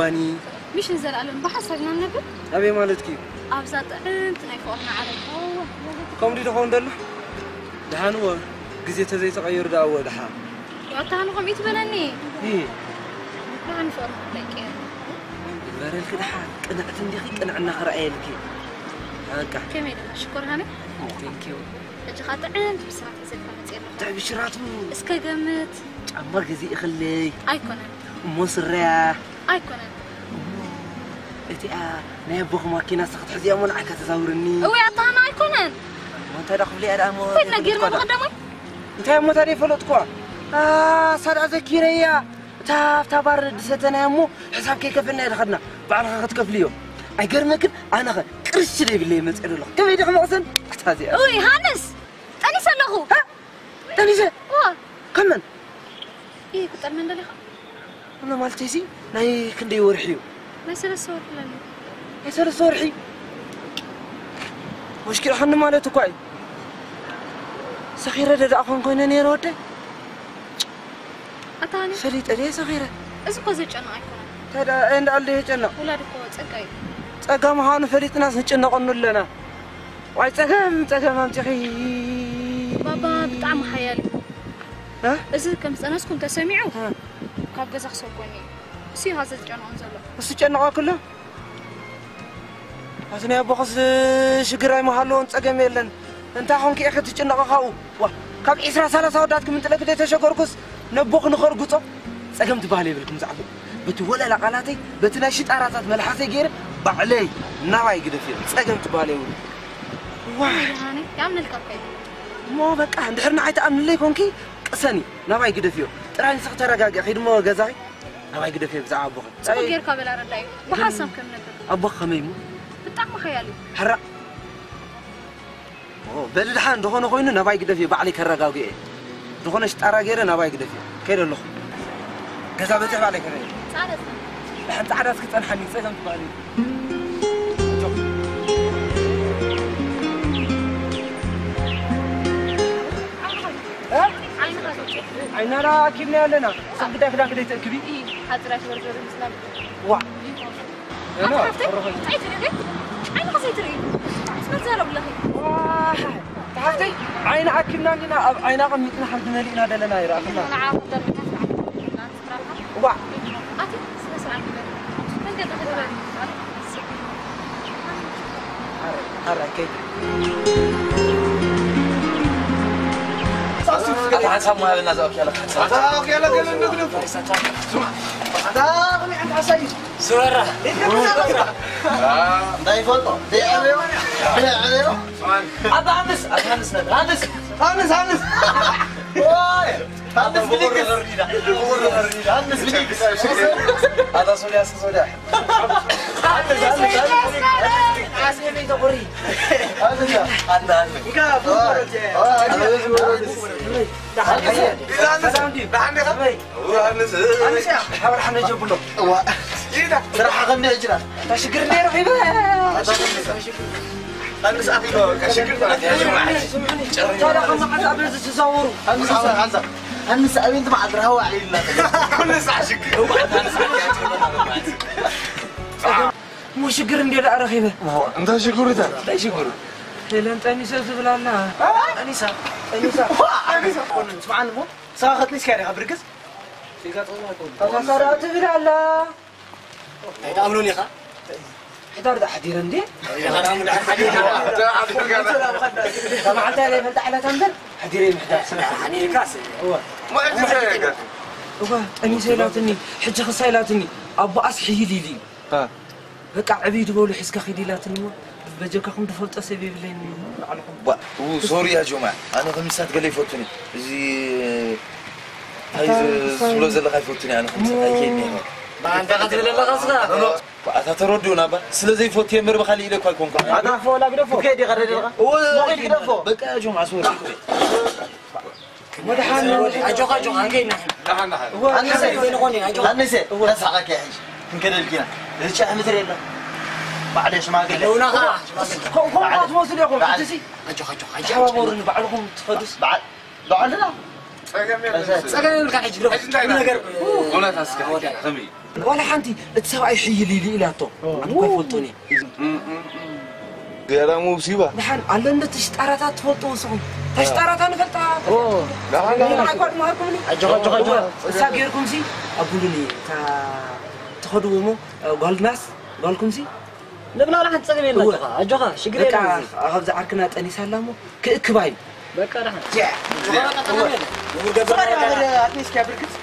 ባኒ። ሚሽን ዘላለም ብሓሳብ ኢና ንነብር። ኣበይ ማለትኪ እዩ? ኣብዛ ጥዕምቲ ናይ ፍቕርና ዓለም። ከምኡ ድዩ ዝኸውን ዘሎ? ደሓን እዎ፣ ግዜ ተዘይተቐየሩ ደኣ እዎ ደሓን። ኣታ ሃኒ ከምኡ ትበለኒ። እ። ደሓን ፍቕርና ክለቀየር። ይግበረልኪ ደሓን፣ ቅንዕቲ እንዲኺ፣ ቅንዕና ክረኣየልኪ። በቃ። ከመይ ደኣ ሽኮር ሃኒ? ቴንኪዩ። ሕጂ ኸኣ ጥዕምቲ ብስራት ሒዘልካ መፅእ ኣለኹ። እንታይ ብሽራቱ? እስከ ገምት። ጫማ ገዚእኽለይ። ኣይኮነን። እሞ ስረያ? ኣይኮነን። እሞ እቲኣ ናይ ኣቦኺ ማኪና እስኺ ክትሕዝያ እሞ ንዓካ ተዛውርኒ። እወ ኣታ ሃኒ ኣይኮነን። እሞ እንታይ ደኣ ክብልያ ደኣ እሞ? ኮይና ገይርና ብቐዳማይ። እንታይ እሞ ታዲያ ይፈለጥኩዋ? ኣ፣ ሳድኣ ዘኪረያ። እታ ኣብታ ባር ዝሰተናያ እሞ ሕሳብ ከይከፈልና ኢና ከድና። ባዕልኻ ክትከፍልዮ። ኣይገርመክን? ኣነኸ ቅርሺ ዘይብለይ መፅእ ዘለኹ። ከመይ ዲኺ መቕሰን? ኣታ እዚኣ። እውይ፣ ሃንስ! ጠኒሰ ኣለኹ። ሃ? ጠኒሰ? እዋ። ከመን? ይህ ክጠልመን ደሊኻ? ኣነ ማለተይ እዚ ናይ ክንደይ ወርሒ እዩ? ናይ ሰለስተ ወርሒ ለለ። ናይ ሰለስተ ወርሒ? ወሽኪዕኽኒ ማለት እኳ እዩ። ሰኺረ ዶ ደኣ ኾን ኮይነ ነይረ ወደይ? ኣታ ሃኒ? ፈሊጠ ድየ ሰኺረ? እዚ እኮ ዘጨንቕ ኣይኮነን። ታዲያ እንታይ ደኣ ኣሎ የጨንቕ? ውላድ እኮ ጸጋ እዩ። ጸጋ ምዃኑ ፈሊጥናስ ንጭነቐሉ ኣለና። ዋይ ጸገም፣ ጸገም ኣምጺኺ። ባባ ብጣዕሚ ሓያል እዩ። እ? እዚ ከም ዝጠነስኩ እንተሰሚዑ እ። ካብ ገዛ ክሰጎኒ እዩ። እሱ እዩ ኸኣ ዘጨንቖም ዘሎ። እሱ ጨንቐኪ ኣሎ? ኣቲ ናይ ኣቦኽስ ሽግር ኣይምሃለዎን ጸገም የለን። እንታይ ኾንኪ ኢኺ ትጭነቒ ካብኡ? ዋ፣ ካብ ዒስራ ሰላሳ ወዳት ክምንጥለኪ ዘይተሸገርኩስ ነቦኺ ንኸርግጾ ጸገም ትበሃል የብልክን ብዛዕባኡ። በቲ ወለላ ቃላተይ፣ በቲ ናይ ሽጣራታት መልሓሰይ ገይረ ባዕለይ ናባይ ግደፍዮ። ጸገም ትበሃል የብሉ። ዋ። ይሃኒ፣ ያምልካ እኮ እዩ። እሞ በቃ፣ እንድሕር ንዓይ ትኣምንለይ ኮንኪ ቅሰኒ፣ ናባይ ግደፍዮ። ጥራይ ንስኺ ተረጋግኢ፣ ኺዲ እሞ ገዛኺ፣ ናባይ ግደፍዮ ብዛዕባ ኣቦኺ። ጽቡቕ ጸይ- ጌርካ በል ኣረዳእዮ። ብሓሳብ ከም ነበር። ኣቦኺ ከመይ እሞ? ብጣዕሚ ሓያል እዩ። ሕራቕ። ኦ፣ በሊ ደሓን፣ እንተኾነ ኮይኑ ናባይ ግደፍዮ፣ ባዕለይ ከረጋግኦ እየ። ዝኾነ ሽጣራ ገይረ ናባይ ግደፍዮ። ከይደ ኣለኹ። ገዛ በጺሕ ባዕለይ ከረየ። ጻዕዳ ጻዕዳ። ደሓን ጻዕዳ እስኪ ጸንሓኒ፣ ጸገም ትበሃል እዩ። እ? ዓይንኻ ትወጽእ። ዓይንና ኣኪብና ኣለና። ሰብ ግዳይ ክዳን ክደይ ተእክቢ? ኢ፣ ሓጺራት ወርዘር ምስላም። ዋ። ሄሎ፣ ኣታ ሓፍተይ፣ ወረኸ። እንታይ ትርኢ? ዓይንኻ ዘይትርኢ? ስመት ዘረብ ኣለኺ። ዋይ፣ ኣታ ሓፍተይ፣ ዓይኒ ኣኪብና እንዲና፣ ኣብ ዓይና ኣቐሚጥና ሓንቲ መሊእና ደለና ይረኣኽና። ንዓ ክደርብታት ንዓ ክደርብታት። ዋዕ። ኣቲ ስነ ስርዓት ግበር። መንገዲ ክትበሃል። ኣረ፣ ኣረ፣ ከይድ። ኣታ ሓንሳብ መሃልና ዝኣክል ያለ ሓንሳብ። ኣታ ኣክል ያለ ገለ ንግደፎ። ኣታ ከመይ ዓይነት ሓሳብ እዩ? ስበራ። እንታይ ይፈልጦ? ደይዕበዮ? ደይዕበዮ? ኣባ ሃንስ፣ ኣባ ሃንስ ነበር። ሃንስ። ሃንስ፣ ሃንስ። ኦይ። ሃንስ ብሊክስ። ሃንስ ብሊክስ። ኣታ ሶልያ፣ ሶልያ። ሃንስ፣ ሃንስ፣ ሃንስ። ኣስሜ ቤተ ቁሪ። ሃንስ። ኣንዳ ሃንስ። ኦይ። ኦይ። ደሓን ዲኻ? ደሓን ዲኻ? ሃንስ። ሃንስ። ሓበራ ሓነ ጀብሎ። እዋ። ስራሕ ከም ሕጂ ናት። እታ ሽግር እንደ ረኺበ። ኣንስ ኣቢሎ፣ ሽግር ናት። ታዲያ ካብ መዓዝ ኣብ በዚ ትዛወሩ? ኣንስ፣ ኣንስ፣ ኣንስ ኣቤንት መዓዝ ረሃዋ ዒልና። ኣንስ ሽግር። እሞ ሽግር እንደ ደኣ ረኺበ። እንታይ ሽግሩ እታ? እንታይ ሽግሩ? ሄለን ጠኒሰ ትብል ኣላ። ጠኒሳ? ጠኒሳ? ጠኒሳ? ስምዓኒ እሞ፣ ንስኻ ከጥኒስካ ዲኻ ብርግጽ? ተዛሳዳ ትብል ኣላ። ኣይትኣምኑን ኢኻ? ሕዳር ደኣ ሓዲረ እንዴ? ኢኻ ትኣምኑ ደኣ ሓዲርካ? እታ መዓልታ ዘይፈልጣ ዕለት እምበር ሓዲረ ምሕዳር። ሓዲርካስ? እወ። እወ፣ ጠኒሰ ኢላትኒ፣ ሕጂ ክሳ ኢላትኒ፣ ኣቦኣስ ሕይል ኢሉ እዩ። በቃ ዕብይ ዝበሉ ሒዝካ ኺድ ኢላትኒ እሞ፣ በጀካኹም ዝፈልጦ ሰብ የብለይን ባዕልኹም። ባ-፣ ኡ፣ ሶሪ ያ ጆማ፣ ኣነ ከምሳት ገለ ይፈቱኒ። እዚ እንታይ ዝ-፣ ዝብሎ ዘለኻ ይፈቱኒ፣ ኣነ ከምሳት ኣይከይድኒ እየ። ብኣንታ ክትብል ኣለኻ እስኻ? ባ-፣ ኣታ ተረድኡና ባ፣ ስለ ዘይፈቱ እየ እምበር ብኻሊእ ኢለ እኮ ኣይኮንኩን። ኣታ ግደፎ፣ ግደፎ። ክትከይድ ኢኻ ደሊኻ? እወ፣ ሞቒድ ግደፎ። በቃ ያ ጆማ፣ ሶሪ። ወድሓን ኣጆኻ፣ ኣጆኻ፣ ኣጆኻ፣ ኣንከይና። ደሓን፣ ደሓን። ኣንሰ፣ ኣንሰ፣ ተሳቐካ ሕጂ። ክንከደልኪ ኢና። እዚ ጫሕ ምትሪ የለ። ባዕለ ሽማግለ። ኣለውና ኸዓ። ኮ-፣ ኮ-፣ ትመስሉ ኢኹም፣ ባዕለ። ሕጂ ሲ። ኣጆኻ፣ ኣጆኻ፣ ኣጆኻ። ተሓባበሩኒ፣ ባዕልኹም ትኸዱስ። በዓል፣ በዓልና። ጸገም የለን። ጸገም የብልካ ሕጂ፣ ግደፎ። ሕጂ እንታይ ኩሉ ነገር፣ እውነት ኣስከ፣ ወዲያ። ከመይ? ዋላ ሓንቲ እቲ ሰብኣይ ሕይል ኢሉ ኢላቶ። ኣነ እኮ ኣይፈልጦን እየ። ገራሙ ሲባ። ደሓን ኣሎ እንዶ ተሽጣራታት ትፈልጥዎ ንስኹም? ተሽጣራታ ንፈልጣ። ደሓን፣ ደሓን። ኣይኳ ድመሃርኩምኒ። ኣጆኻ፣ ኣጆኻ፣ ኣጆኻ። እሳ ጌርኩምሲ ኣቡሉኒ። እታ ትኸድዎ እሞ ጓልናስ ጓልኩምሲ ንብላ። ደሓን ጸገም የለን። እወ። ኣጆኻ፣ ኣጆኻ፣ ሽግር በቃ የለን። ኣብዚ ዓርክና ጠኒሳ ኣላ እሞ ክእክባ እዩ። በቃ ደሓን። ያ። እወ። ንቡር ገበና። ኣትኒስ ኪያ ብርክት።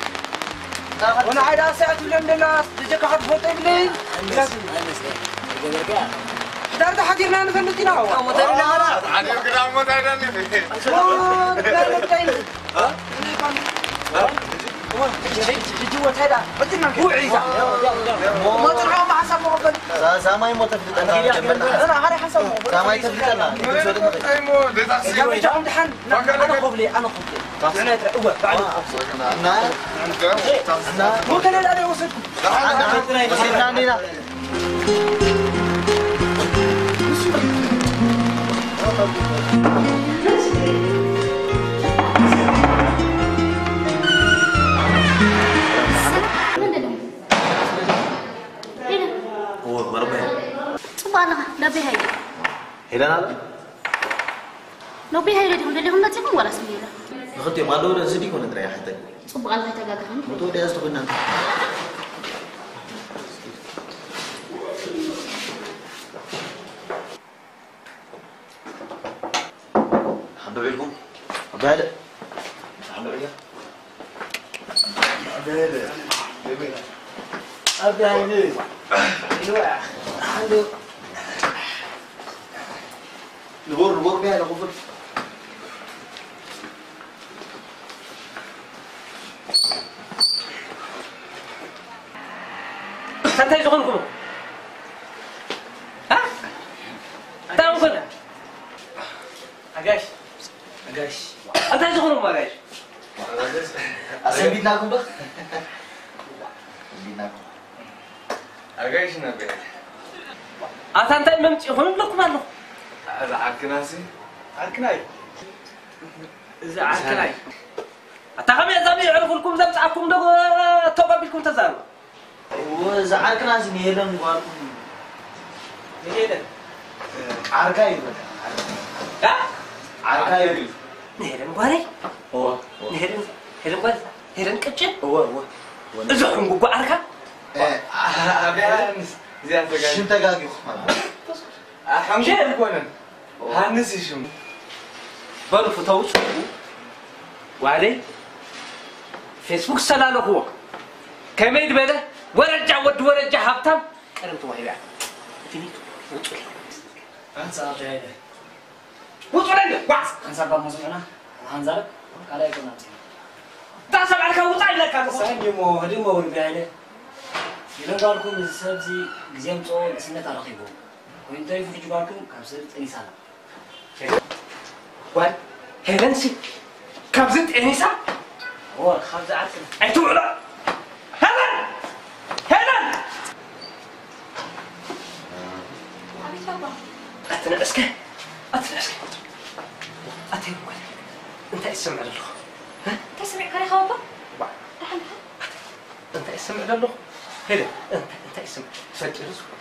ወና ሓይዳ ሰዓት ብለን ደላ ብጀካ ክትፈልጦ ይብለይ። ኣይመስለኝ። ገበርካ። ዳርጋ ሓዲርና ንፈልጥ ኢና። ሞተር ኢና። ሓዲር ግዳ ሞት ኣይደልን። ሞት ኣይደልን። እ? ሕጂ ወታይዳ። ሕጂ ውዒዛ። ሞተር ሓው ሓሳብ መቐበል። ዛ-፣ ዛማይ ሞተ ፍልጠና ጀመርና። ዘና ሓደ ሓሳብ መቐበል። ዛማይ ተፍልጠና። ጋብቻኹም ድሓን። ኣነ ኮብሌ፣ ኣነ ኮብሌ። ንዕና ጥራይ፣ እወ፣ ባዕሉ። እና፣ እና፣ ሞተር ኣነ ወሰድኩ። ወሲድና እንዲና። እወ፣ መርበያ። ጽቡቕ ኣለኻ፣ ዳቤ ሃይለ። ሄለን ኣለ? ኖቤ ሃይለ ዲኹም ደሊኹም መጺኹም ዋላስ ሜላ? ንኽልቲኦም ኣለዉ ዶ? እዚ ዲኮነ ጥራይ ሓተይ። ጽቡቕ ኣለኻ፣ ኣይተጋግኻኒ። ሞቶ ወዲያ ዝተኾይና። ሓንዶ ቤልኩም? ኣባለ። ሓንዶ ቤልያ? ኣባለ። ኣባለ። ንቦር፣ ንቦር፣ ቢያ፣ ንኹፍል። እንታይ ዝኾንኩም? እ? እንታይ ዝኾነ? ኣጋሽ፣ ኣጋሽ። እንታይ ዝኾንኩም ኣጋሽ? ኣሰንቢድናኩም ዶ? ኣሰንቢድናኩም። ኣጋይሽ ነበር። ኣታ እንታይ መምጽኢ ይኹን እብለኩም ኣለኹ። እዚ ዓርክናሲ? ዓርክናይ። እዚ ዓርክናይ። ኣታ ከመይ እዛ ብየዕርፉልኩም ዘምጽኣኩም ዶ ተቐቢልኩም ተዛርቡ? እወ፣ እዚ ዓርክናሲ ንሄለን ጓልኩም። ንሄለን? ዓርካ እዩ በቃ። እ? ዓርካ እዩ። ንሄለን ጓለይ? እወ፣ እወ። ንሄለን፣ ሄለን ጓል፣ ሄለን ቅጭን? እወ፣ እወ። እዚ ሕንጉጉ ዓርካ? እ፣ አ-፣ አ-፣ ሽም ተጋጊኹም። ሓንጎል ኣይኮነን። ሃንስ እዩ ሽሙ። በሉ ፍተው ጽቡቁ። ዋለይ ፌስቡክ ሰላለኹዎ። ከመይ ዝበለ ወረጃ፣ ወዲ ወረጃ ሃብታም ቀደም ተዋሂባ። እቲ ቤት ውጹ። ኣንጻር ጃይደ። ውጹ ለለ፣ ዋ! ኣንጻር ባሞ ዝምዕና፣ ሃንዛር፣ ካልኣይ ኮና ጽ። እታ ሰብ ዓርካ ውጻ ኢለካ ኣለኹ። ሳይ ድሞ፣ ድሞ ወርቢ ሃይለ። ይነጋርኩም፣ እዚ ሰብ እዚ ግዜ ምጽኦ ንእስነት ኣረኺቡ። ኮይኑ ተሪፉ ሕጂ ጓልኩም ካብ ሰብ ጠኒሳ ኣላ። ጓል ሄለንሲ ካብዚ ጠኒሳ? እወ፣ ካብዚ ዓርክና። ኣይትውዕሎ። ሄለን! ሄለን! ኣቤት ኣባ። ኣትንዕስከ፣ ኣትንዕስከ። ኣተይ ጓል፣ እንታይ ይሰምዕ ዘለኹ? እ? እንታይ ሰሚዕካ ኢኻ ኣባ? ዋ። ደሓን፣ ደሓን። እንታይ ይሰምዕ ዘለኹ? ሄለን፣ እንታይ፣ እንታይ ይሰምዕ? ፈጢሩ ዝኮነ።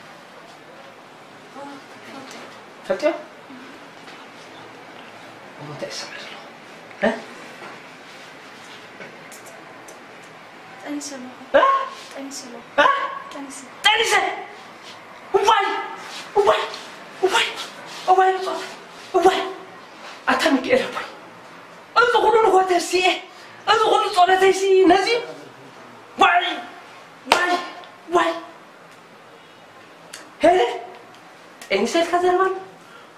ፈልጥዮ? እሞ እንታይ ይሰምዕ ዘለኹ? እ? ጠኒሰ ኣለኹ። እ? ጠኒሰ ኣለኹ። እ? ጠኒሰ። ጠኒሰ? እዋይ! እዋይ! እዋይ! እዋይ ብጾት! እዋይ! ኣታ ሚካኤል ኣቦይ! እዚ ኩሉ ንኾተሲኤ፣ እዚ ኩሉ ጸሎተይሲ ነዚ? ዋይ! ዋይ! ዋይ! ሄለ፣ ጠኒሰ ኢልካ ዘረባኒ?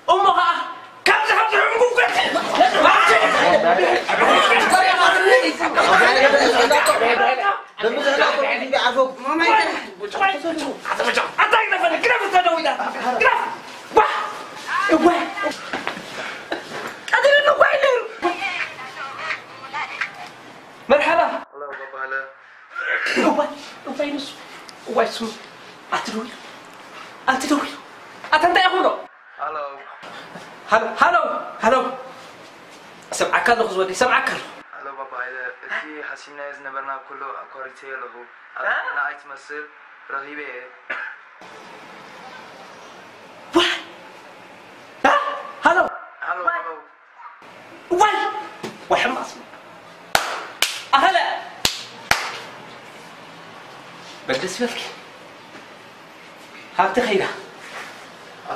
እሞ ኸዓ ካብዚ፣ ካብዚ ሕንጉጉ ኣታ ግደፈኒ፣ ግደፍ፣ እታ ደዊላ፣ ግደፍ። ዋ! እወ። ቀትሪ ንኳ ኢለ። መርሓባ። እዋይ፣ እዋይ ንሱ። እዋይ ስሙ። ኣቲ ደዊሉ። ኣቲ ደዊሉ። ኣታ እንታይ ይኹኖ? ሃሎ። ሃሎ፣ ሃሎ፣ ሃሎ። ሰምዓካ ኣለኹ ዝወደይ፣ ሰምዓካ ኣለኹ። ሃሎ ባባ ሃይለ፣ እቲ ሲምናዮ ዝነበርና ኩሉ ኣኳሪተዮ ኣለኹ። ኣብ እ? ንኣይ ትመስል ረኺበ እየ። ዋይ! እ? ሃሎ! ሃሎ፣ ዋይ! ሃሎ። ዋይ! ዋይ ሕማስ! ኣኸለ! በል ደስ ይበልኪ። ሃብቲ ከይዳ።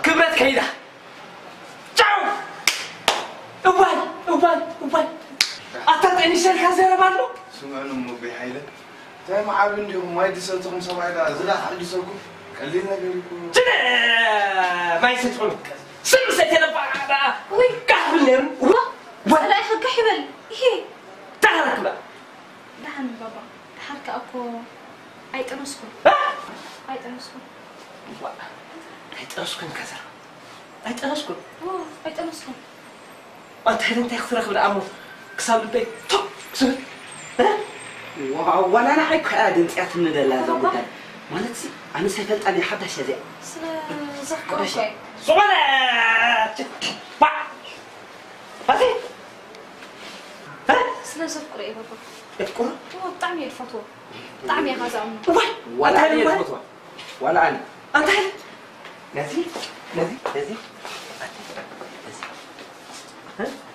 ክብረት ከይዳ። ጫው! እዋይ! እዋይ! እዋይ! ኣታ ጠኒሰልካ ዘረባ ኣሎ? ስምዕኑ እሞ ኣቦይ ሓይለ። እንታይ መዓቢ እንዲኹም? ማይ ድሰትኹም ሰብኣይ ደኣ ዝዳ ሓዲሰኩም? ቀሊል ነገር እኮ። ጅነ! ማይ ሰትኹም። ስም ሰተለባ ደኣ። ወይ! ጋሕ ብል ነይሩ። ዋ! ዋ! ጸላኢኻ ጋሕ ይበል። ይሄ ታረክባ። ደሓን ባባ። ደሓር ከኣ እኮ ኣይጠነስኩን። እ? ኣይጠነስኩን። ዋ! ኣይጠነስኩን ከዘራ። ኣይጠነስኩን። ኦ፣ ኣይጠነስኩን። ኣንተ ሄደ እንታይ ክትረኽብ ደኣ እሞ ክሳብ ልበይ ቶክ ዝብል እ? ዋላ ንዓይ እኮ እያ ድምፅያ ትንደላ እዛ ጉዳይ ማለት ሲ ኣነስ ኣይፈልጣን እየ ሓዳሽ እያ እዚኣ ስለ ዘፍቅሮ እኮ እዩ። ዝኾነ ባ ኣቲ እ? ስለ ዘፍቅሮ እዩ ባባ። የፍቅሮ ኦ፣ ብጣዕሚ እየ ዝፈትዎ። ብጣዕሚ እየ ኻዛምኖ። ዋይ ዋላ ኣታ ኣነ ይባል ዝፈትዋ ዋላ ኣነ ኣንታ ነዚ ነዚ ነዚ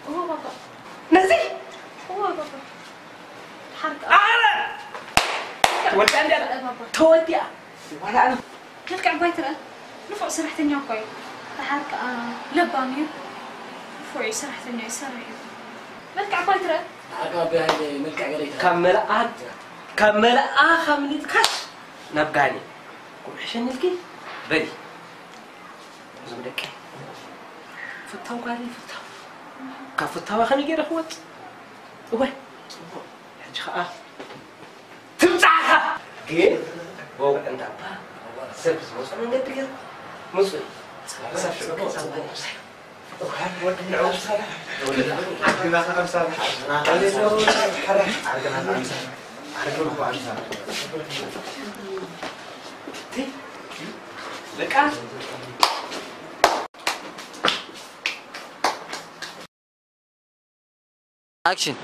ኦ ባባ። ነዚ ኦ ባባ። ሓርቃ ኣረ ወዲኣ እንዲያ ባባ። ተወዲኣ ዋላ ኣነ መልክዕ ባይ ትረአ ንፉዕ ሰራሕተኛ እኮ እዩ። ደሓር ከኣ ለባም እዩ። ንፉዕ እዩ ሰራሕተኛ እዩ፣ ይሰርሕ እዩ። መልክዕ ባይ ትረአ ዓቃቢ ሃይለ መልክዕ ገለ ይትረአ። ካብ መልኣክ ካብ መልኣኻ ምልጥካሽ ናብ ጋኔ ቁምሕሸኒ ኢልኪ በሊ። እዞም ደቂ ፍታው ጓል ፍታው ካብ ፍታዋ ከመይ ገይረ ክወጽእ እወ ጽቡቕ ሕጂ ኸኣ ትምጻእካ ግን በውዕ እንዳባ ሰብ ዝመጾ መንገዲ ገር ምጹ ኣክሽን።